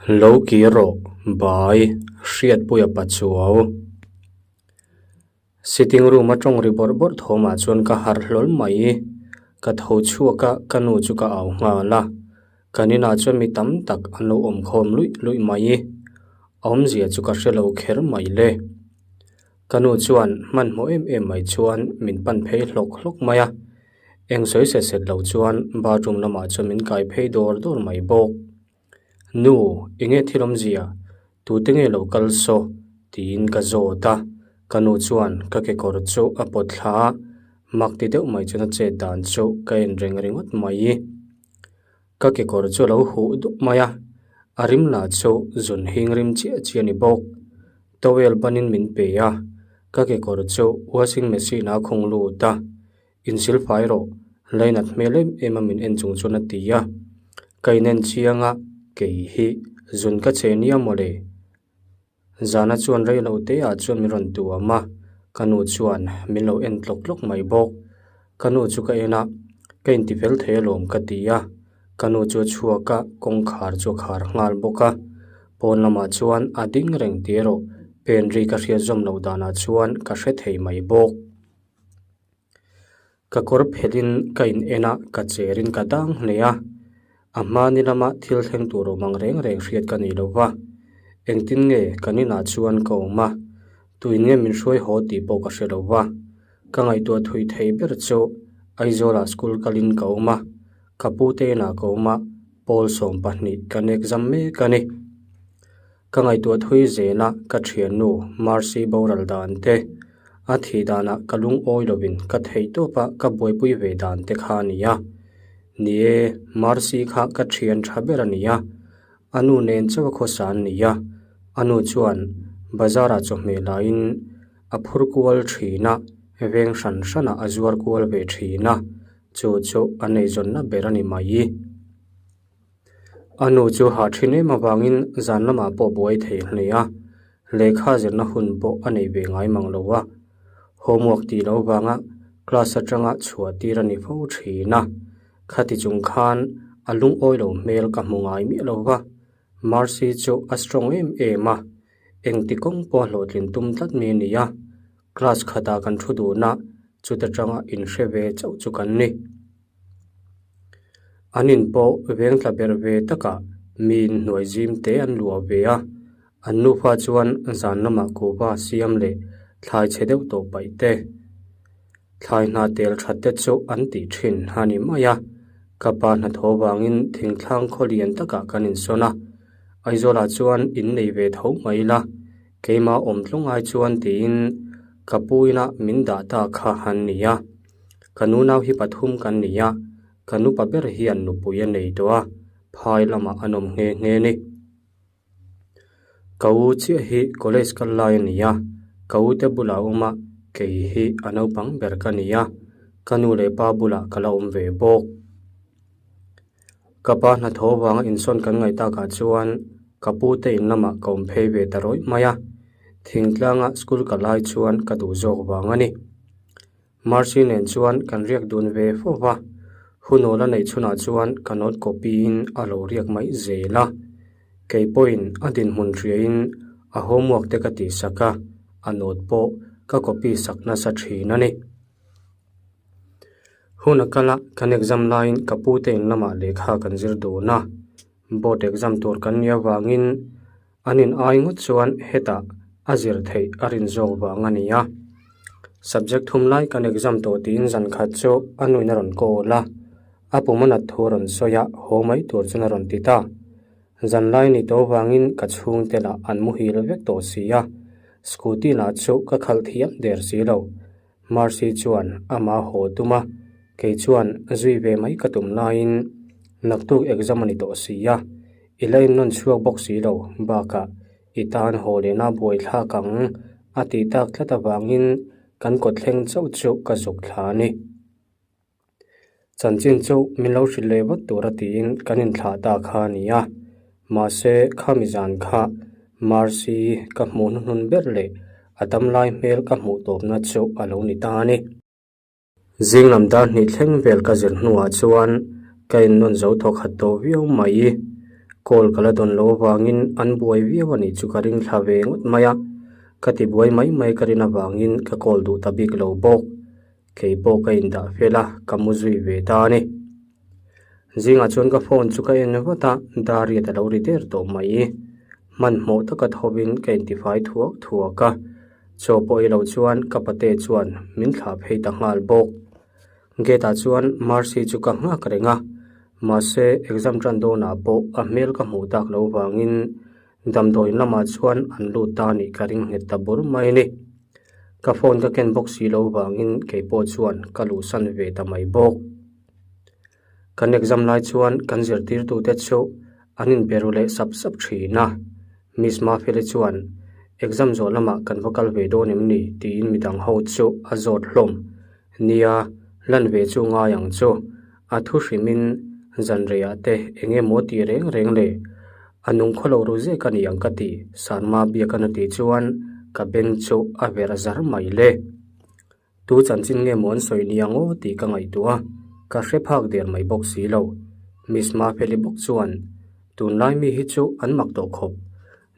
Lo kir rawh, bai, Hriatpuia Pachuau. Sitting room a tawng ri bawrh bawrh thawmah chuan ka harh hlawl mai. Ka tho chhuak a, ka nu chu ka au nghal a. Kan inah chuan mi tam tak an lo awm khawm luih luih mai. A awmzia chu ka hre lo kher mai le. Ka nu chuan hmanhmawh em em mai chuan min pan phei hlawk hlawk mai a. Eng sawi set set lo chuan bathroom lamah chuan min kai phei dawr dawr mai bawk. Nu, enge thil awmzia? Tute nge lo kal saw? tiin ka zawt a. Ka nu chuan ka kekawr chu a pawt thla a, mak ti deuh mai chuan a chet dan chu ka en reng ringawt mai. Ka kekawr chu a lo huh dup mai a, a rim lah chu zun hing rim chiah chiah a ni bawk. Towel banin min pe a, ka kekawr chu washing machine ah a khung lut a. Insilfai rawh, lainat hmel em em a min en chung chuan a ti a. Ka inen chiang a, kei hi zun ka che nia mawle. Zana chuan rei lo te ah chuan min rawn tuam a, ka nu chuan min lo en tlawk tlawk mai bawk. Ka nu chu ka en a, ka intifel thei alawm ka ti a. Ka nu chu a chhuak a, kawngkhar chu a khar nghal bawk a. Pawn lamah chuan a ding reng tih erawh pen ri ka hriat zawm loh danah chuan ka hre thei mai bawk. Ka kawr phelhin ka in en a, ka cherin ka dang hle a. A hmani lama thil thleng tur awm ang reng reng hriat ka nei lo va. Engtin nge kan inah chuan ka awm a, tuin nge min hruai haw tih pawh ka hre lo va. Ka ngaihtuah thui thei ber chu Aizawlah school kalin ka awm a, ka pute inah ka awm a, pawl 12 kan exam mek a ni. Ka ngaihtuah thui zel a, ka thiannu Mercy boral dan te, a thih danah ka lungawi lovin ka theih tawp a ka buaipui ve dan te kha a ni a. Ni e, Mercy kha ka thian tha ber a ni a, a nu nen chauh a khawsa an ni a, a nu chuan bazar ah chawhmeh laiin a phur kual thin a, veng hran hranah a zuar kual ve thin a, chu chu a neizawnna ber a ni mai. A nu chu hah thin em avangin zan lamah pawh buai thei hle a, lehkha zirna hun pawh a nei ve ngai mang lo a. Homework tih loh vanga class atanga chhuah tir a ni fo thin a. Khati chung khan a lungawi lo hmel ka hmu ngai miah lo va, Mercy chu a strong em em a, engti kawng pawh hlawhtlin tum tlat mi a ni a, class khatah kan thu dun a, chuta tanga inhre ve chauh chu kan ni. An in pawh veng tla berh ve takah miin hnuai zim te an luah ve a, an nufa chuan zan lamah kuhva siam leh thlai chhe deuh tawh paih te, thlai hna tel that te chu an tih thin a ni mai a. Ka pa hnathawh vangin thingthlang khaw lian takah kan insawn a, Aizawlah chuan in nei ve tho mai la, keimah awm tlung ai chuan tiin ka pu inah min dah ta kha an ni a. Ka nunau hi pathum kan ni a, ka nupa ber hian nupui a nei tawh a, phai lamah an awm nghe nghe ni. Ka u chiah hi college kal lai a ni a, ka u te bulah a awm a, kei hi a naupang ber ka ni a, ka nu leh pa bulah ka la awm ve bawk. Ka pa hnathawh avanga insawn kan ngaih takah chuan ka pu te in lamah ka awm phei ve ta rawih mai a, thingtlanga school ka lai chuan ka duh zawk vang a ni. Mercy nen chuan kan riak dun ve fo va, hunawl a neih chhunah chuan ka note copy in a lo riak mai zel a. Kei pawhin a dinhmun hriain a homework te ka tihsak a, a note pawh ka copy sak nasa thin a ni. Hun a kal a, kan exam laiin ka pu te in lamah lehkha kan zir dun a, board exam tur kan nih avangin An in ai ngawt chuan hetah a zir theih a rin zawk vang a ni a. Subject thum lai kan exam tawh tiin zan khat chu a nuin a rawn call a, a pum a nat thu a rawn sawi a, haw mai tur chuan a rawn ti ta. Zan lai ni tawh vangin ka chhungte lah an muhil vek tawh si a, scooty lah chu ka khalh thiam der si lo. Mercy chuan amah haw tum a, kei chuan zui ve mai ka tum laiin naktuk exam a ni tawh si a, I la innawn chhuak bawk si lo, bakah i tan haw lehna buai thlak ang a tih tak tlat avangin kan kawt thleng chauh chu ka zuk thla a ni. Chanchin chu min lo hrilh leh vat tur a tiin kan inthlah ta kha a ni a, mahse khami zan kha Mercy ka hmuh hnuhnun ber leh a damlai hmel ka hmuh tawpna chu a lo ni ta a ni. Zing lam dar hnih thleng vel ka zir hnuah chuan ka innawn zo thawk khat tawh viau mai. Call ka la dawn loh avangin an buai viau a nih chu ka ring thla ve ngawt mai a, ka ti buai mai mai ka rin avangin ka call duh ta bik lo bawk. Kei pawh ka indah fel a, ka mu zui ve ta a ni. Zingah chuan ka phone chu ka en vat a, Dariat a lo ri der tawh mai. Hmanhmawh taka thovin ka intifai thuak thuak a, chaw pawh ei loh chuan ka pate chuan min thlah phei ta nghal bawk. Gate ah chuan Mercy chu ka nghak reng a, mahse exam tan dawnah pawh a hmel ka hmuh tak loh vangin damdawiin lamah chuan an lut ta anih ka ring nghet ta bur mai a ni. Ka phone ka ken bawk si loh vangin kei pawh chuan ka luhsan ve ta mai bawk. Kan exam lai chuan kan zirtirtute chu an inbe ru leh sap sap thin a, Miss Mafeli chuan exam zawh lamah kan va kal ve dawn em ni tiin midang ho chu a zawt hlawm. Nia, lan ve chu ngai ang chu, a thu hrimin zan reiah te eng emaw tih reng reng le, a nung khaw lo ru zek a ni ang ka ti, Sarma biak a na tih chuan ka beng chu a verh zar mai le. Tu chanchin nge maw an sawi ni ang aw tih ka ngaihtuah a, ka hre phak der mai bawk si lo. Miss Mafeli bawk chuan, Tunlai mi hi chu an mak tawh khawp.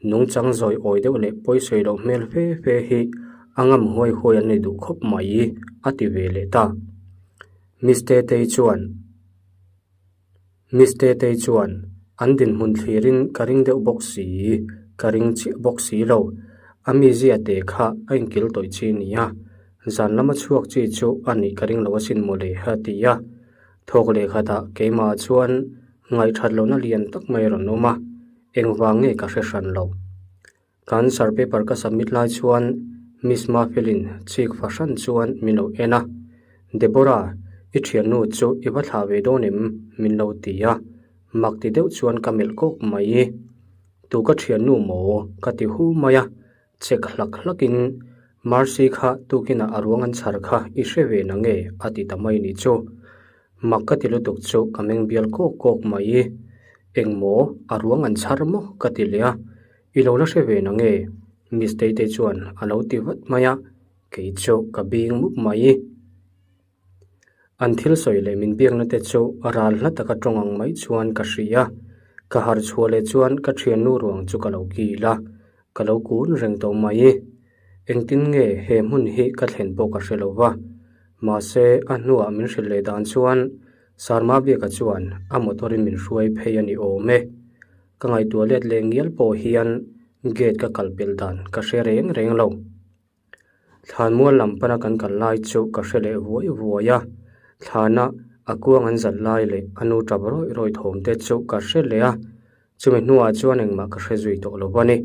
Nungchang zawi awi deuh leh pawisawi loh hmel fe fe hi a ngam huai huai an ni duh khawp mai, a ti ve leh ta. Miss Tetei chuan. Miss Tetei chuan, An dinhmun thlirin ka ring deuh bawk si, ka ring chiah bawk si lo. A mizia te kha a inkil tawih chi nia, zan lama chhuak chi chu a nih ka ring lo asin mawle a ti a. Thawk leh khatah keimah chuan ngaihthat lohna lian tak mai a rawn awm a, engvang nge ka hre hran lo. Ka answer paper ka submit lai chuan Miss Mafilin chik fahran chuan min lo en a, Deborah, i thiannu chu i va thlah ve dawn em? min lo ti a, mak ti deuh chuan ka melh kawk mai. Tu ka thiannu maw? ka ti hu mai a, chek hlak hlakin Mercy kha tukinah a ruang an chhar kha i hre ve na nge? a ti ta mai ni chu. Mak ka ti lutuk chu ka meng bial kawk kawk mai. Engmaw a ruang an chhar maw? ka ti leh a, I lo la hre ve na nge? Miss Teitei chuan a lo ti vat mai a, kei chu ka bing mup mai. An thil sawi leh min biakna te chu ral hla taka tawng ang mai chuan ka hria. Ka harh chhuah leh chuan ka thiannu ruang chu ka lo kil a, ka lo kun reng tawh mai. Engtin nge he hmun hi ka thlen pawh ka hre lo va, mahse a hnuah min hrilh leh dan chuan Sarma biaka chuan a motor in min hruai phei a ni awm e. Ka ngaihtuah let leh ngial pawh hian gate ka kal pelh dan ka hre reng reng lo. Thlanmual lam pana kan kal lai chu ka hre leh vuai vuai a, thlana a kuang an zalh lai leh a nu tap rawih rawih thawm te chu ka hre leh a, chumi hnuah chuan engmah ka hre zui tawh lo a ni.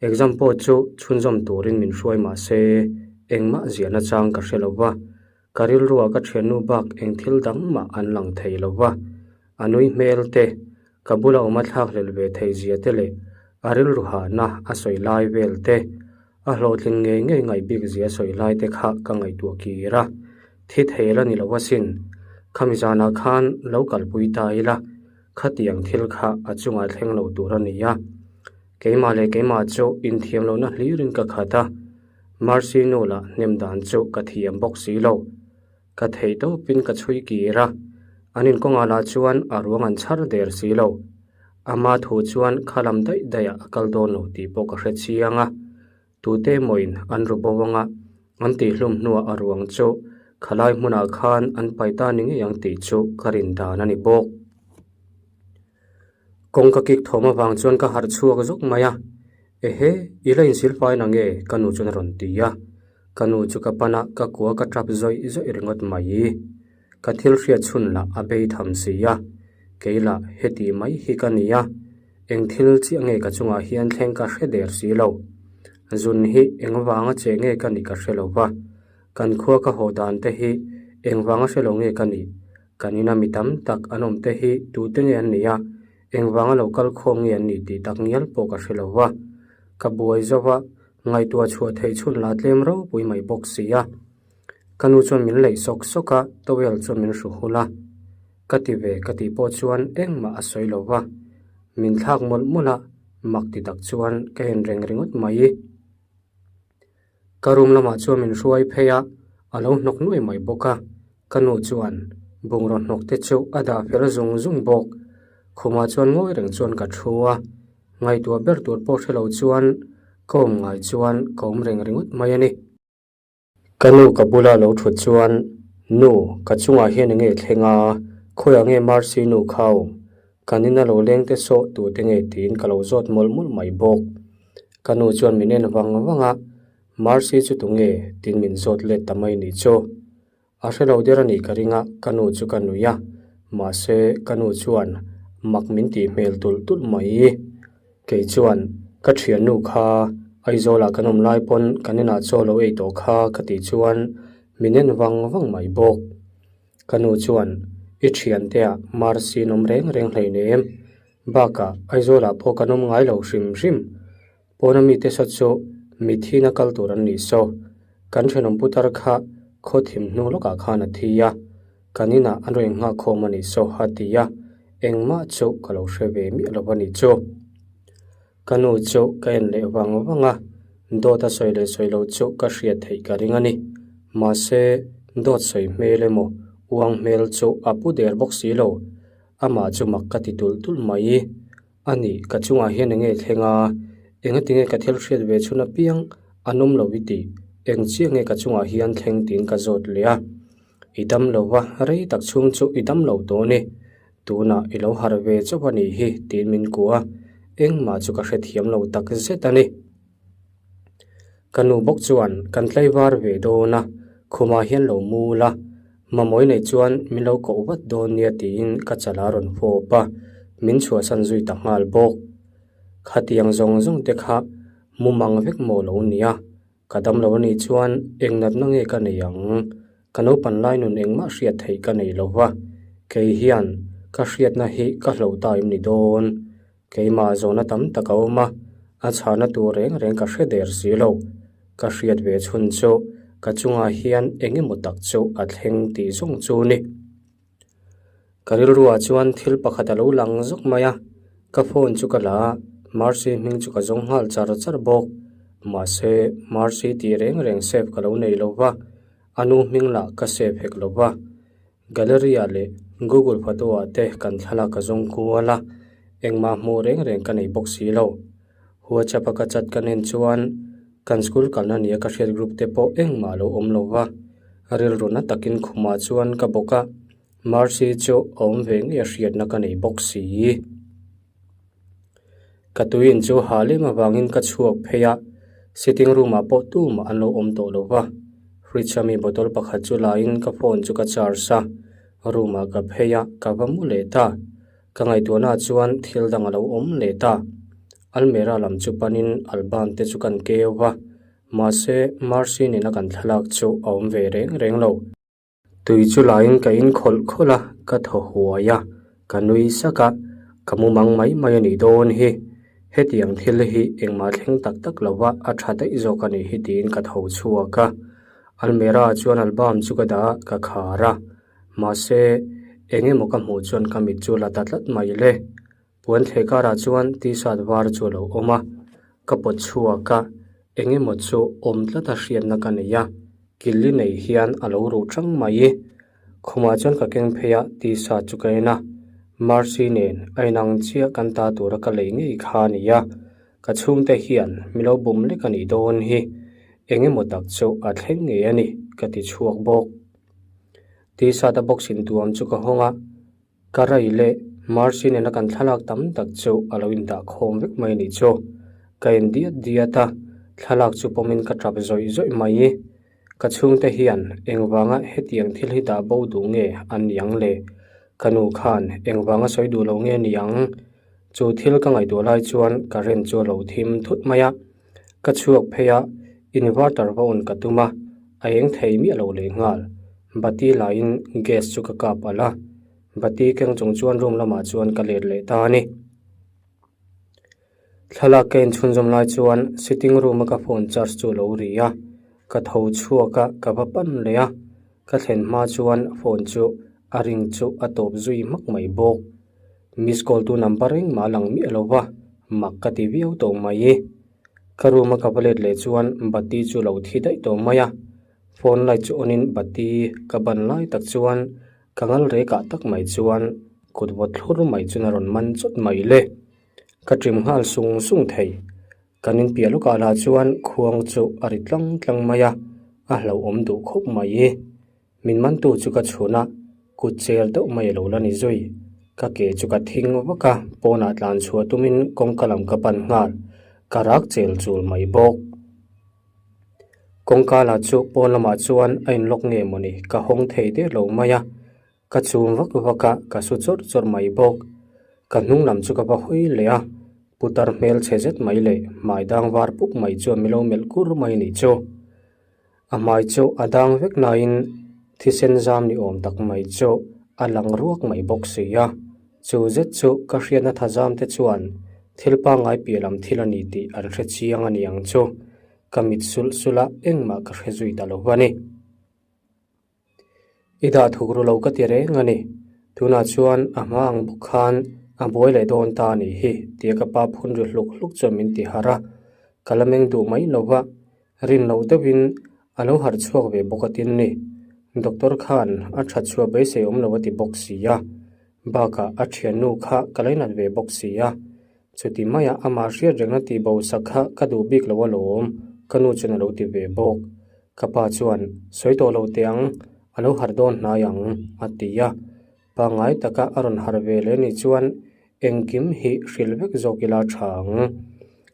Exam pawh chu chhunzawm turin min hruai mah se engmah ziahna chang ka hre lo va, Ka rilruah ka thiannu bak eng thil dang mah an lang thei lo va, a nui hmel te, ka bula awm a thlakhlelh ve thei zia te leh a rilru hahna a sawi lai vel te, a hlawhtling ngei ngei ngaih bik zia sawi lai te kha ka ngaihtuah kir a, thi thei la ni lo asin. Khami zanah khan lo kalpui ta ila, khatiang thil kha a chungah thleng lo tur a ni a. Keimah leh keimah chu inthiam lohna hlirin ka khat a. Mercy nu lah hnem dan chu ka thiam bawk si lo. Ka theih tawpin ka chhui kir a, an inkawngah lah chuan a ruang an chhar der si lo. Ama thu chuan kha lam daih daihah a kal dawn lo tih pawh ka hre chiang a. Tute emawin an ru bo anga an tihhlum hnuah a ruang chu khalai hmunah khan an pai ta ni ngei ang tih chu ka rin dan a ni bawk. Kawngka kik thawm avang chuan ka harh chhuak zawk mai a. Ehe, i la insil fai na nge? Ka nu chuan a rawn ti a. Ka nu chu ka pan a, ka kua ka tap zawih zawih ringawt mai. Ka thil hriat chhun lah a bei tham si a. Kei lah heti mai hi ka ni a, eng thil chiah nge ka chungah hian thleng ka hre der si lo. Zun hi eng vanga che nge ka nih ka hre lo va, kan khua ka haw dan te hi eng vanga hre lo nge ka nih? Kan ina mi tam tak an awm te hi tute nge an nih a? Engvanga lo kal khawm nge an nih tih tak ngial pawh ka hre lo va, ka buai zo va, ngaihtuah chhuah theih chhun lah tlem ropui mai bawk si a. Ka nu chuan min leih sawk sawk a, towel chuan min hru hul a. Ka ti ve ka tih pawh chuan engmah a sawi lo va, min thlak mawlh mawlh a, mak ti tak chuan ka en reng ringawt mai. Ka room lamah chuan min hruai phei a, a lo hnawk nuai mai bawk a. Ka nu chuan bungraw hnawk te chu a dah fel zung zung bawk. Khumah chuan ngawi reng chuan ka thu a, ngaihtuah ber tur pawh hre lo chuan ka awm ngai chuan ka awm reng ringawt mai a ni. Ka nu ka bula lo thut chuan, Nu, ka chungah hian enge thleng a, khawiah nge Mercy nu kha awm? Kan ina lo leng te sawh tu te nge tiin ka lo zawt mawlh mawlh mai bawk. Ka nu chuan min en vang vang a, Mercy chu tu nge? tiin min zawt let ta mai nih chu. A hre lo der a nih ka ring a, ka nu chu ka nui a, mahse ka nu chuan mak min tih hmel tulh tulh mai. Kei chuan ka thiannu kha Aizawlah kan awm lai pawn kan inah chaw lo ei tawh kha ka tih chuan min en vang vang mai bawk. Ka nu chuan i thianteah Mercy an awm reng reng hleinem, bakah Aizawlah pawh kan awm ngai lo hrim hrim. Pawna mite sa chu mithiin a kal tur an nih saw. Kan thenawm putar kha khaw thim hnu lawkah khan a thi a, kan inah an rawn inghak khawm a nih saw a ti a, engmah chu ka lo hre ve miah lo a nih chu. Ka nu chu ka en leh vang vang a, dawt a sawi leh sawi lo chu ka hriat theih ka ring a ni. Mahse, dawt sawi hmel emaw uang hmel chu a pu der bawk si lo, amah chu mak ka ti tulh tulh mai. A ni, ka chungah hian enge thleng a, engatinge ka thil hriat ve chhun apiang an awm lo i tih, eng chiah nge ka chungah hian thleng tiin ka zawt leh a. I dam lo va, rei tak chhung chu i dam lo tawh a ni. Tunah i lo harh ve chauh a nih hi tiin min kuah a, engmah chu ka hrethiam lo tak zet a ni. Ka nu bawk chuan kan tlaivar ve dawn a, khumah hian lo mu la, mamawi nei chuan min lo koh vat dawn nia tiin ka chala rawn fawp a, min chhuahsan zui ta nghal bawk. Khatiang zawng zawng te kha mu mang vek maw lo nia, ka dam lo anih chuan eng natna nge ka nei ang? Ka naupan lai nun engmah hriat theih ka nei lo va, kei hian ka hriatna hi ka hloh ta em ni dawn? Keimah zawhna tam tak a awm a, a chhahna tur reng reng ka hre der si lo. Ka hriat ve chhun chu ka chungah hian eng emaw tak chu a thleng tih zawng chu ni. Ka rilruah chuan thil pakhat a lo lang zawk mai a, ka phone chu ka la a, Mercy hming chu ka zawng nghal char char bawk. Mahse, Mercy tih reng reng save ka lo nei lo va, a nu hming lah ka save hek lo va. Gallery-ah leh Google photo-ah te kan thlalak ka zawng kual a, engmah hmuh reng reng ka nei bawk si lo. WhatsApp-a ka chat ka nen chuan kan school kalna nia ka hriat group te pawh engmah a lo awm lo va, rilru na takin khumah chuan ka bawk a, Mercy chu a awm ve ngei a hriatna ka nei bawk si. Ka tuiin chu ha lem avangin ka chhuak phei a, sitting room ah pawh tumah an lo awm tawh lo va. Fridge a mi bottle pakhat chu laiin ka phone chu ka charge a, room ah ka phei a, ka va mu leh ta. Ka ngaihtuahna ah chuan thil dang a lo awm leh ta. Almera lam chu panin album te chu kan keu va, mahse Mercy nena kan thlalak chu a awm ve reng reng lo. Tui chu laiin ka in khawlh khawlh a, ka thaw huai a, ka nui sak a, ka mu mang mai mai a nih dawn hi. Hetiang thil hi engmah thleng tak tak lo va a tha daih zawk a nih hi tiin ka tho chhuak a. Almera ah chuan album chu ka dah a, ka khar a. Mahse, eng emaw ka hmuh chuan ka mit chu la ta tlat mai le. Puan thleh karah chuan t-shirt var chu a lo awm a, ka pawt chhuak a, eng emaw chu awm tlat a hriatna ka nei a, killi nei hian a lo ruh chang mai. Khumah chuan ka keng phei a, t-shirt chu ka en a, Mercy nen a inang chiah kan ta tura ka lei ngei kha a ni a, ka chhungte hian mi lo bum lek a nih dawn hi, eng emaw tak chu a thleng ngei a ni ka ti chhuak bawk. T-shirt a box intuam chu ka hawng a. Ka rai leh Mercy nena kan thlalak tam tak chu a lo indah khawm vek mai a nih chu. Ka en diat diat a, thlalak chu pawmin ka tap zawih zawih mai. Ka chhungte hian engvanga hetiang thil hi dah bo duh nge an ni ang le? Ka nu khan engvanga sawi duh lo nge ni ang? Chu thil ka ngaihtuah lai chuan current chu a lo thim thut mai a. Ka chhuak phei a, inverter va on ka tum a, a eng thei miah lo leh nghal. Bati laiin gas chu ka kap alh a, bati keng chung chuan room lamah chuan ka let leh ta a ni. Thlalak ka inchhunzawm lai chuan sitting room a ka phone charge chu a lo ri a, ka tho chhuak a, ka va pan leh a, ka thlen hma chuan phone chu a ring chu a tawp zui hmak mai bawk. Miss call tu number engmah a lang miah lo va, mak ka ti viau tawh mai. Ka room a ka va let leh chuan bati chu lo thi daih tawh mai a, phone light chu on in bati ka ban lai tak chuan ka ngal rek ah tak mai chuan. Kut vawt thlur mai chuan a rawn man chawt mai le. Ka ṭim nghal sung sung thei. Kan inpiah lawkah lah chuan khuang chu a ri tlang tlang mai a, a hlauhawm duh khawp mai. Min mantu chu ka chhun a, kut cher deuh mai a lo la ni zui. Ka ke chu ka thing vak a, pawnah tlan chhuah tumin kawngka lam ka pan nghal. Ka rak chel chul mai bawk. Kawngka lah chu pawn lamah chuan a inlawk nge mawni ka hawng thei der lo mai a. Ka chhum vak vak a, ka su chawrh chawrh mai bawk. Ka hnung lam chu ka va hawi leh a, putar hmel chhe zet mai leh hmai dang var puk mai chuan min lo melh kur mai nih chu. A hmai chu a dang vek naiin thisen zam ni awm tak mai chu a lang ruak mai bawk si a. Chu zet chu ka hriatna tha zam te chuan thil pangngai piah lam thil a ni tih an hre chiang a ni ang chu. Ka mit sulh sulh a, engmah ka hre zui ta lo va ni. I dah thuk ru lo ka ti reng a ni. Tunah chuan a hma ang bawk khan a buai leh dawn ta a nih hi tia ka pa phun ri hluk hluk chuan min ti harh a. Ka la meng duh mai lo va, rin loh deuhin a lo harh chhuak ve bawk a tin ni. Doctor khan a that chhuah beisei awm lo a ti bawk si a. Bakah a thiannu kha ka lainat ve bawk si a. Chuti maia amah hriat rengna tih bo sak kha ka duh bik lo alawm, ka nu chuan a lo ti ve bawk. Ka pa chuan, Sawi tawh lo teh ang, a lo harh dawn hnai ang, a ti a. Pangngai taka a rawn harh ve leh nih chuan engkim hi hrilh vek zawk ila tha ang.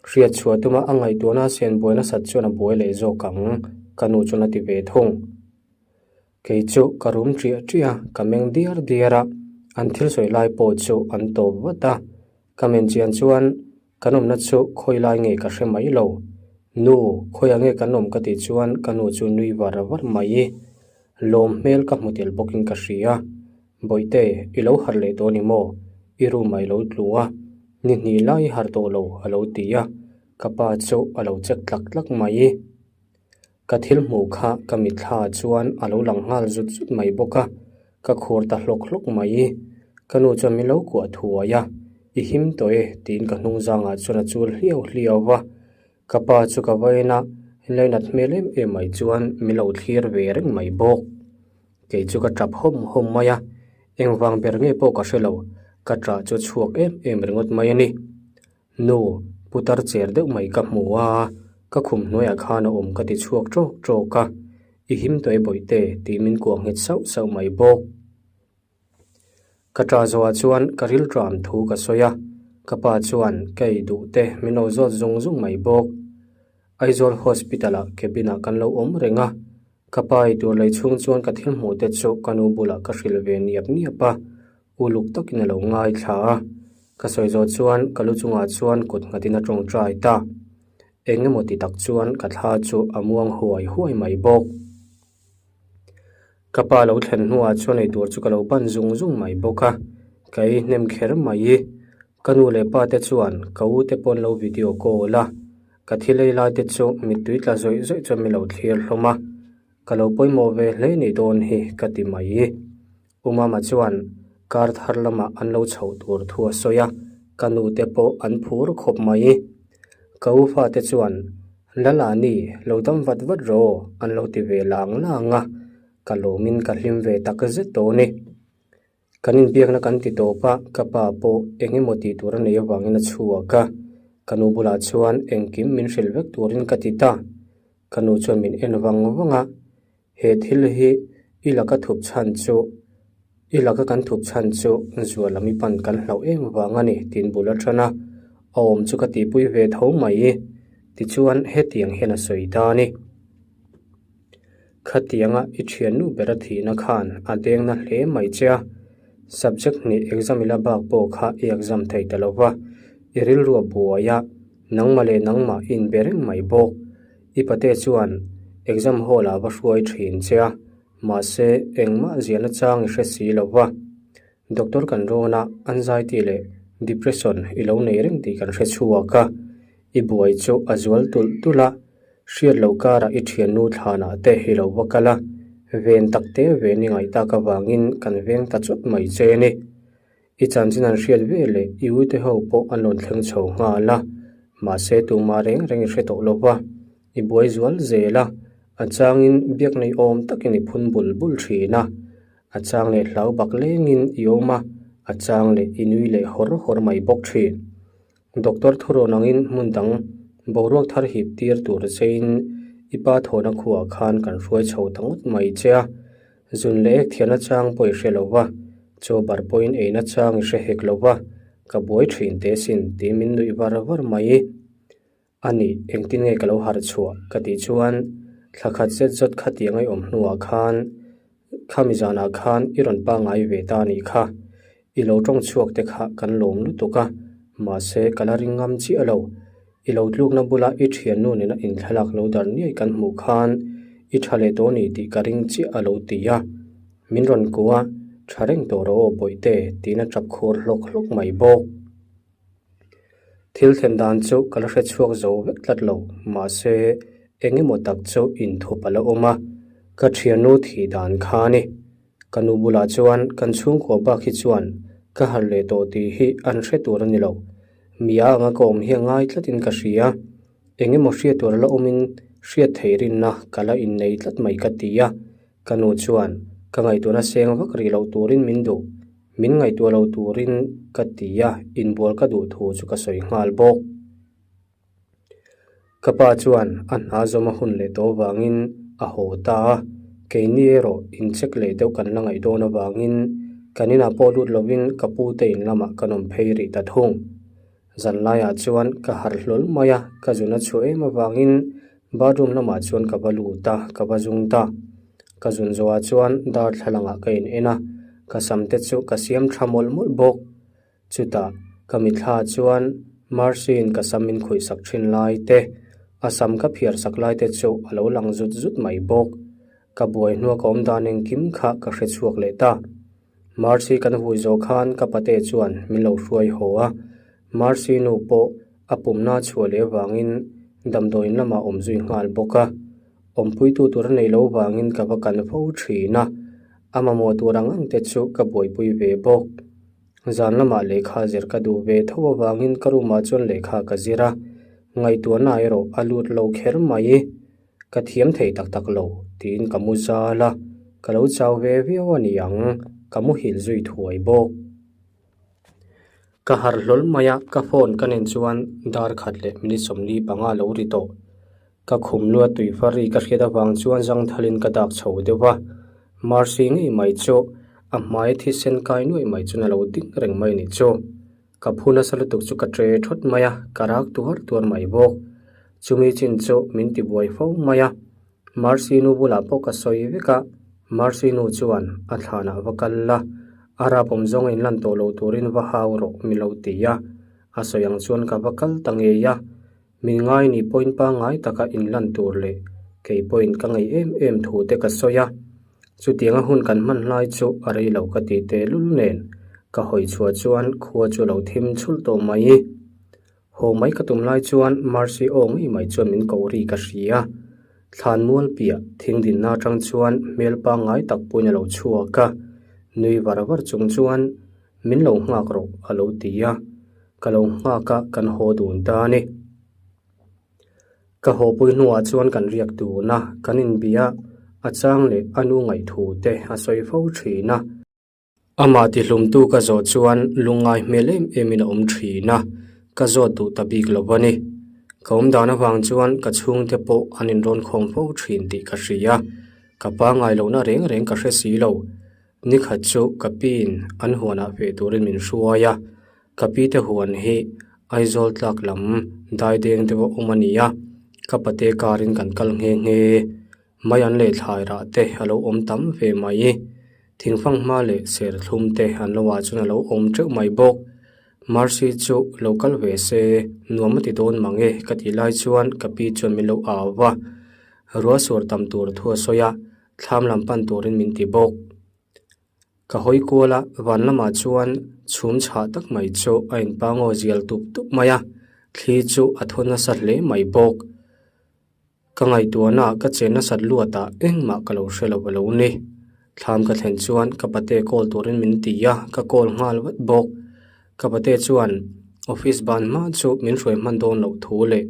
Hriat chhuah tuma a ngaihtuahna a sen buai nasat chuan a buai leh zawk ang, ka nu chuan a ti ve thung. Kei chu ka rum ṭiah ṭiah a, ka meng diar diar a, an thil sawi lai pawh chu an tawp vat a. Ka men chian chuan kan awmna chu khawi lai nge ka hre mai lo. Nu, khawiah nge kan awm ka tih chuan ka nu chu nui var var mai. Lawm hmel ka hmu tel bawkin ka hria. Bawihte, i lo harh leh tawh a ni maw? I room ah i lo tlu a, ni hnih lai i harh tawh lo a lo ti a, ka pa chu a lo check tlak tlak mai. Ka thil hmuh kha ka mitthla ah chuan a lo lang nghal zut zut mai bawk a, ka khur ta hlawk hlawk mai. Ka nu chuan min lo kuah thuai a, I him tawh e tiin ka hnung zangah chuan a chul hliau hliau va. Ka pa chu ka vain a, lainat hmel em em mai chuan min lo thlir ve reng mai bawk. Kei chu ka tap hawm hawm mai a, engvang ber nge pawh ka hre lo, ka tah chu chhuak em em ringawt mai a ni. Nu, putar cher deuh mai ka hmu a, ka khum hnuaiah khan a awm ka ti chhuak ṭawk ṭawk a, i him tawh e bawihte tih min kuah nghet sauh sauh mai bawk. Ka ṭah zawhah chuan ka rilṭam thu ka sawi a, ka pa chuan ka ei duh te min lo zawt zung zung mai bawk. Aizawl Hospital-ah cabin-ah kan lo awm reng a, ka pa ei tur lei chhung chuan ka thil hmuh te chu ka nu bulah ka hrilh ve niap niap a, Uluk takin a lo ngaithla a, ka sawi zawh chuan ka lu chungah chuan kut nghatin a tawngtai ta. Eng emaw ti tak chuan ka thla chu a muang huai huai mai bawk. Ka pa lo thlen hnuah chuan eitur chu ka lo ban zung zung mai bawk a, ka ei hnem kher mai. Ka nu leh pa te chuan ka u te pawh an lo video call a, ka thil ei lai te chu mittui tla zawih zawih chuan min lo thlir hlawm a, ka lo pawimawh ve hle ni dawn hi ka ti mai. U Mama chuan kar thar lamah an lo chhoh tur thu a sawi a, ka nu te pawh an phur khawp mai. Ka u fate chuan, Lalani, lo dam vat vat rawh an lo ti ve lang lang a, ka lawmin ka hlim ve tak zet tawh a ni. Kan inbiakna kan ti tawp a, ka pa pawh eng emaw tih tur a nei avangin a chhuak a, ka nu bulah chuan engkim min hrilh vek turin ka ti ta. Ka nu chuan min en vang vang a, He thil hi i laka thup chhan chu, i laka kan thup chhan chu zual lam i pan kan hlauh em vang a ni tiin bul a tan a, a awm chu ka tihpui ve tho mai. Tichuan hetiang hian a sawi ta a ni. Khatianga i thiannu ber a thihna khan a dengna hle mai che a, subject hnih exam ila bak pawh kha i exam thei ta lo va, i rilru a buai a, nangmah leh nangmah i inbe reng mai bawk. I pate chuan exam hall ah va hruai thin che a, mahse engmah ziahna chang i hre si lo va. Doctor kan rawn a, anxiety leh depression i lo nei reng tih kan hre chhuak a. I buai chu a zual tulh tulh a, hriat loh karah i thiannu thlanah te i lo va kal a, ven tak te ven i ngaih tak avangin kan veng ta chawt mai che a ni. I chanchin an hriat ve leh i uite ho pawh an rawn thleng chho nghal a, mahse tumah reng reng i hre tawh lo va, i buai zual zel a, a changin biak nei awm takin i phun bul bul thin a, a chang leh hlau bak lengin i awm a, a chang leh i nui leh hawr hawr mai bawk thin. Doctor thurawn angin hmun dang boruak thar hip tir tur chein i pa thawhna khuaah khan kan hruai chho ta ngawt mai che a. Zun leh ek thianna chang pawh i hre lo va, chaw bar pawhin eina chang i hre hek lo va, ka buai thin teh sin tiin min nuih var var mai. A nih, engtin nge ka lo harh chhuah? ka tih chuan thla khat zet zawt khatiang a i awm hnuah khan khami zanah khan i rawn pangngai ve ta a nih kha. I lo tawng chhuak te kha kan lawm lutuk a, mahse ka la ring ngam chiah lo. I lo tlukna bula i thiannu nena inthlalak lo dar niai kan hmuh khan i tha leh tawh a ni tih ka ring chiah a lo ti a. Min rawn kuh a, Tha reng tawh rawh aw Bawihte tiin a tap khur hlawk hlawk mai bawk. Thil thlen dan chu ka la hre chhuak zo vek tlat lo, mahse eng emaw tak chu inthup a la awm a, ka thiannu thih dan kha a ni. Ka nu bulah chuan kan chhungkua bak hi chuan ka harh leh tawh tih hi an hre tur a ni lo. Mia anga ka awm hi a ngai tlatin ka hria. Eng emaw hriat tur a la awmin hriat theih rinna ka la innei tlat mai ka ti a. Ka nu chuan ka ngaihtuahna seng vak rih loh turin min duh. Min ngaihtuah lo turin ka ti a, inbual ka duh thu chu ka sawi nghal bawk. Ka pa chuan a hna zawm a hun leh tawh avangin a haw ta a, keini erawh incheck leh deuh kan la ngaih dawn avangin kan inah pawh lut lovin ka pute in lamah kan awm phei rih ta thung. Zanlaiah chuan ka harh hlawl mai a, ka zun a chhuah em avangin bathroom lamah chuan ka va lut a, ka va zung ta. Ka zun zawhah chuan darthlalangah ka in en a, ka sam te chu ka siam tha mawlh mawlh bawk. Chutah ka mitthla chuan Mercy-in ka sam min khawih sak thin lai te, a sam ka phiar sak lai te chu a lo lang zut zut mai bawk. Ka buai hnua ka awm dan engkim kha ka hre chhuak leh ta. Mercy kan vui zawh khan ka pate chuan min lo hruai haw a, Mercy nu pawh a pumna chhuah leh avangin damdawiin lamah awm zui nghal bawk a. Awmpuitu tur a neih loh vangin ka va kan fo thin a, a mamawh tur ang ang te chu ka buaipui ve bawk. Zan lamah lehkha zir ka duh ve tho avangin ka room ah chuan lehkha ka zir a, ngaihtuahna erawh a lut lo kher mai. Ka thiam thei tak tak lo tiin ka mu zal a, ka lo chau ve viau a ni ang, ka muhil zui thuai bawk. Ka harh hlawl mai a, ka phone ka nen chuan dar khat leh minute 45 lo ri tawh. Ka khum lua tui far ri ka hriat avang chuan zangthalin ka dak chho deuh a, Mercy ngei mai chu a hmai thisen kai nuaih mai chuan a lo ding reng mai nih chu. Ka phu nasa lutuk chu ka tre thawt mai a, ka rak tuar tuar mai bawk. Chumi chin chu min ti buai fo mai a, Mercy nu bulah pawh ka sawi vek a, Mercy nu chuan a thlanah va kal la, a rapawm zawng a inlan tawh lo turin va hau rawh mi lo ti a, a sawi ang chuan ka va kal ta ngei a. Min ngai ni pawhin pangngai taka inlan tur leh kei pawhin ka ngaih em em thu te ka sawi a. Chutianga hun kan hman hlai chu a rei lo ka ti tehlul nen ka hawi chhuah chuan khua chu a lo thim chhulh tawh mai. Haw mai ka tum lai chuan Mercy aw ngei mai chuan min koh ri ka hria. Thlan mual piah thing dinna atang chuan hmel pangngai tak pawhin a lo chhuak a, nui var var chung chuan min lo nghak rawh a lo ti a. Ka lo nghak a, kan haw dun ta a ni. Ka haw pui hnuah chuan kan riak dun a, kan inbia a chang leh a nu ngaihthu te a sawi fo thin a. Amah tihlumtu ka zawh chuan lungngai hmel em emin a awm thin a, ka zawt duh ta bik lo a ni. Ka awm dan avang chuan ka chhungte pawh an inrawn khawm fo thin tih ka hria, ka pangngai lohna reng reng ka hre si lo. Nikhat chu ka piin an huanah feh turin min hruai a, ka pi te huan hi Aizawl tlak lam daideng deuh a awm a ni a, ka pate karin kan kal nghe nghe. Mai an leh thlai rah te a lo awm tam ve mai. Thingfang hma leh serthlum te an lo ah chuan a lo awm teuh mai bawk. Mercy chu lo kal ve se nuam a ti dawn mang e ka tih lai chuan ka pi chuan min lo au va. Ruah suar tam tur thu a sawi a, thlam lam pan turin min ti bawk. Ka hawi kual a, van lamah chuan chhum chhah tak mai chu a inpangaw zial tup tup mai a, thli chu a thaw nasa hle mai bawk. Ka ngaihtuahna ka chen nasat luatah engmah ka lo hre lo a lo ni. Thlam ka thlen chuan ka pate call turin min ti a, ka call nghal vat bawk. Ka pate chuan office ban hma chu min hruai hman dawn loh thu leh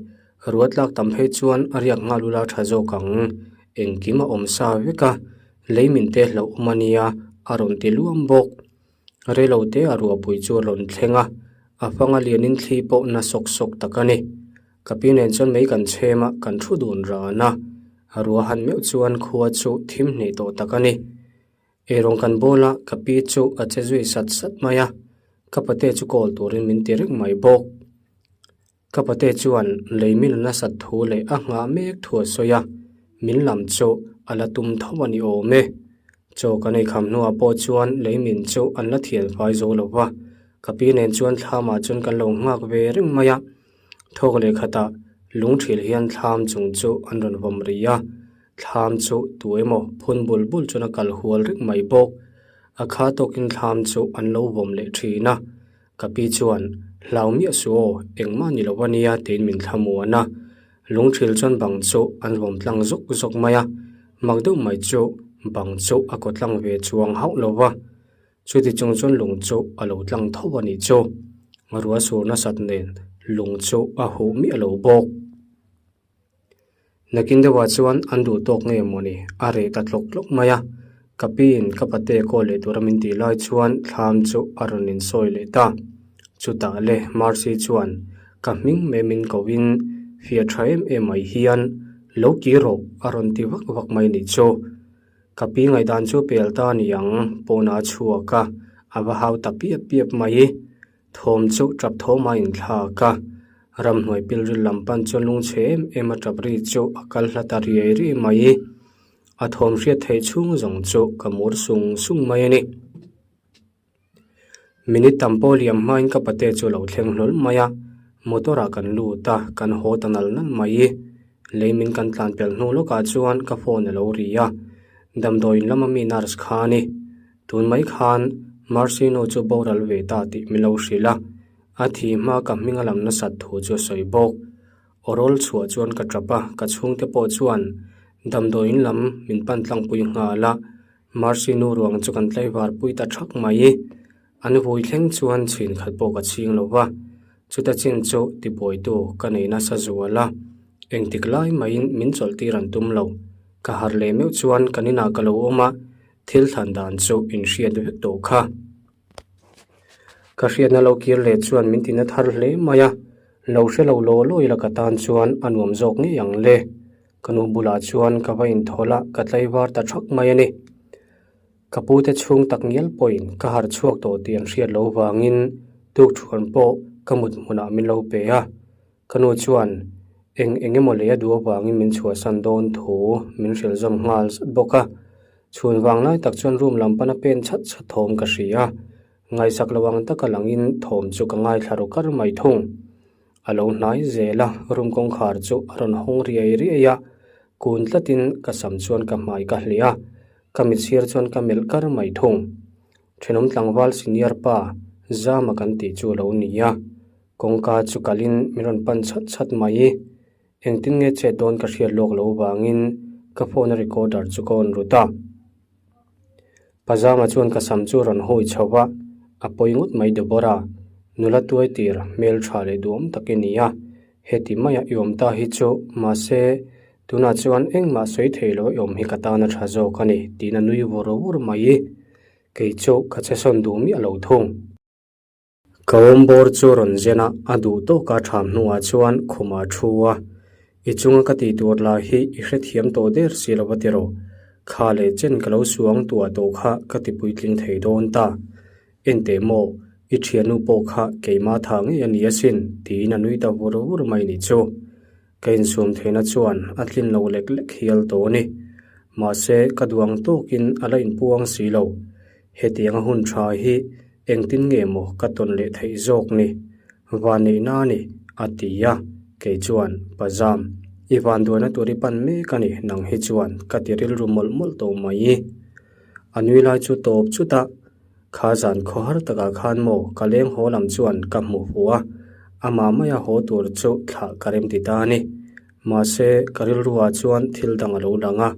ruat lak tam phei chuan a riak nghal ula tha zawk ang. Engkim a awm sa vek a, lei min te hlauh awm a nia a rawn ti luam bawk. Reilote a ruahpui chu a rawn thleng a, a fanga lianin thli pawh na sawk sawk tak a ni. Ka pi nen chuan mei kan chhem a, kan thu dun ran a. A ruah han meuh chuan khua chu thim hneh tawh tak a ni. Eirawng kan bawl a, ka pi chu a che zui sat sat mai a, ka pate chu call turin min ti reng mai bawk. Ka pate chuan lei min a nasat thu leh a nghah mek thu a sawi a, min lam chu a la tum tho a ni awm e. Chaw kan ei kham hnuah pawh chuan lei min chu an la thian fai zo lo va, ka pi nen chuan thlamah chuan kan lo nghak ve reng mai a. Thawk leh khatah lung thil hian thlam chung chu an rawn vawm ri a, thlam chu tu emaw phun bul bul chuan a kal hual reng mai bawk. A kha tawkin thlam chu an lo vawm leh thin a. Ka pi chuan, Hlau miah suh aw, engmah ni lo ania tiin min thlamuan a. Lungthil chuan bang chu an vawm tlang zawk zawk mai a, mak deuh mai chu bang chu a kaw tlang ve chuang hauh lo va. Chuti chung chuan lung chu a lo tlang tho a nih chu. Ruah sur nasat nen lung chu a huh miah lo bawk. Nakin deuhah chuan an duh tawk nge mawni a reh ta tlawk tlawk mai a, ka piin ka pate call leh tura min tih lai chuan thlam chu a rawn insawi leh ta. Chutah le Mercy chuan ka hming mai min kohin fiah tha em em mai hian lo kir rawh a rawn ti vak vak mai nih chu. Ka pi ngaihdan chu pel ta a ni ang pawnah a chhuak a, a va hau ta piap piap mai. Thawm chu tap thawm a inthlak a, ramhnuai pilril lam pan chuan lungchhe em em a tap ri chu a kal hla ta riai riai mai. A thawm hriat theih chhung zawng chu ka mur sung sung mai a ni. Minute tam pawh liam hmain ka pate chu a lo thleng hlawl mai a, motor ah kan lut a, kan haw ta nal nal mai. Lei min kan tlan pelh hnu lawkah chuan ka phone a lo ri a, damdawiin lama mi nurse kha a ni. Tun mai khan Mercy nu chu boral ve ta tih min lo hrilh a, a thi hma ka hming a lam nasat thu chu a sawi bawk. Awrawl chhuah chuan ka tap a, ka chhungte pawh chuan damdawiin lam min pan tlangpui nghal a, Mercy nu ruang chu kan tlaivar pui ta thak mai. An vui thleng chuan chhin khat pawh ka chhing lo va, chuta chin chu tibuaitu ka nei nasa zual a, engtik lai maiin min chawlh tir an tum lo. Ka harh leh meuh chuan kan inah ka lo awm a, Thil thlan dan chu in hriat vek tawh kha. Ka hriatna lo kir leh chuan min tina thar hle mai a, lo hre lo law law ila ka tan chuan a nuam zawk ngei ang le. Ka nu bulah chuan ka va inthawl a, ka tlaivar ta thak mai a ni. Ka pute chhung tak ngial pawhin ka harh chhuak tawh tih an hriat loh vangin tukthuan pawh ka mut hmunah min lo pe a. Ka nu chuan eng eng emaw lei a duh avangin min chhuahsan dawn thu min hrilh zawm nghal zat bawk a. Chhun vang lai tak chuan room lam pana pen chhat chhat thawm ka hria a, ngaihsak lo ang taka langin thawm chu ka ngaithla ru kar mai thung. A lo hnai zel a, room kawngkhar chu a rawn hawng riai riai a, kun tlatin ka sam chuan ka hmai ka hliah a, ka mitsir chuan ka melh kar mai thung. Thenawm tlangval senior pa Zama kan tih chu a lo ni a. Kawngka chu kalin min rawn pan chhat chhat mai. Engtin nge chet dawn ka hriat lawk loh vangin ka phone a recorder chu ka on rut a. Pazama chuan ka sam chu a rawn hawi chho va, a pawi ngawt mai Deborah, nula tuai tir hmel tha leh duhawm tak i ni a, heti maia i awm ta hi chu mahse tunah chuan engmah sawi thei lo i awm hi ka tan a tha zawk a ni tiin a nui vur vur mai. Kei chu ka che sawn duh miah lo thung. Ka awmbawr chu rawn zen a, a duh tawk a tham hnuah chuan khum a thu a. I chunga ka tih tur lah hi i hrethiam tawh der si lo va ti rawh. Kha leh chen ka lo suang tuah tawh kha ka ti puitling thei dawn ta. Enteh maw, i thiannu pawh kha keimah tha ngei a ni asin, tiin a nui ta vur vur mai ni chu. Ka insuam theihna chuan a tlin lo lek lek hial tawh a ni. Mahse, ka duang tawkin a la inpuang si lo. Hetianga hun tha hi engtin nge maw ka tawn leh theih zawk ni? Vanneihna a ni, a ti a. Kei chuan, Pazam, i vanduaina tur i pan mek a ni, nang hi chuan ka ti rilru mawlh mawlh tawh mai. A nui lai chu tawp chut a. Kha zan khaw har takah khan maw ka leng haw lam chuan ka hmu fu a, amah maia haw tur chu thlah ka rem ti ta a ni. Mahse, ka rilruah chuan thil dang a lo lang a,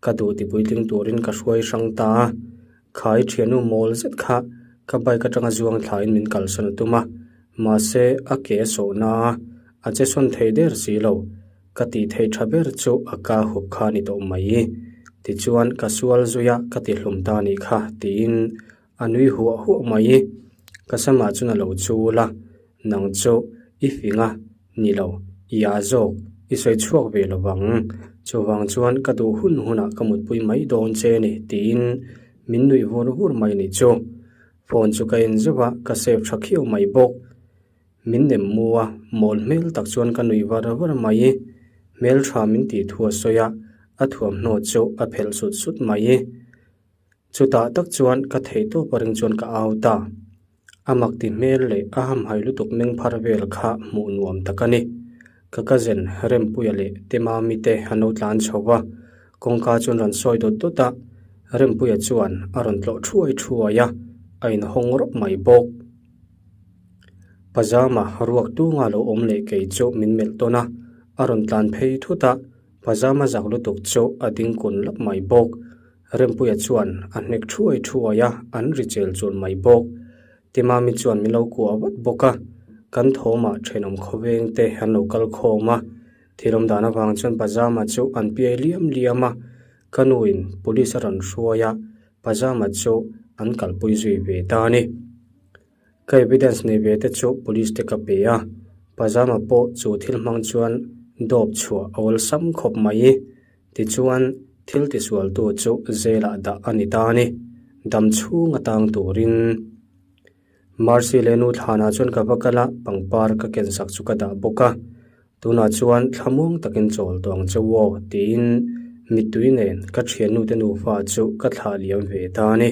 ka duh ti puitling turin ka hruai hrang ta a. Kha i thiannu mawl zet kha ka bike atanga zuang thlain min kalsan a tum a, mahse a ke a sawhna a, a che sawn thei der si lo. Ka tih theih tha ber chu a ka hup kha a ni tawh mai. Tichuan ka sual zui a, ka ti hlum ta a nih kha, tiin A nui huah huah mai. Ka samah chuan a lo chul a, Nang chu i fing a ni lo, i a zawk, i sawi chhuak ve lo vang. Chuvang chuan ka duh hun hunah ka mutpui mai dawn che ni tiin min nuih vur vur mai ni chu. Phone chu ka en zeuh a, ka save tha khiau mai bawk. Min nem mu a, mawl hmel tak chuan ka nuih var var mai. Hmeltha min tih thu a sawi a, a thuamhnaw chu a phelh sut sut mai. Chutah tak chuan ka theih tawp a ring chuan ka au ta. A mak ti hmel leh a hamhai lutuk meng phar vel kha hmuh nuam tak a ni. Ka cousin Rempuia leh Temami te an lo tlan chho va, kawngka chuan rawn sawi dawt dawt a, Rempuia chuan a rawn tlawh thuai thuai a, a inhawng rawp mai bawk. Pajama ruak tunga lo awm leh kei chu min melh tawn a, a rawn tlan phei thut a, Pajama zak lutuk chu a ding kun lap mai bawk. Rempuia chuan a hnek thuai thuai a, an ri chel chul mai bawk. Timami chuan min lo kuah vat bawk a, kan thawmah thenawm khawveng te an lo kal khawm a. Thil awm dan avang chuan Pajama chu an piai liam liam a, ka nuin police a rawn hruai a, Pajama chu an kalpui zui ve ta a ni. Ka evidence nei ve te chu police te ka pe a, Pajama pawh chu thil hmang chuan dawp chhuah a awlsam khawp mai. Tichuan, thil tisualtu chu jail-ah dah a ni ta a ni. Dam chhung atang turin Mercy leh nu thlanah chuan ka va kal a, pangpar ka ken sak chu ka dah bawk a. Tunah chuan thlamuang takin chawl tawh ang che aw tiin mittui nen ka thiannute nufa chu ka thlah liam ve ta a ni.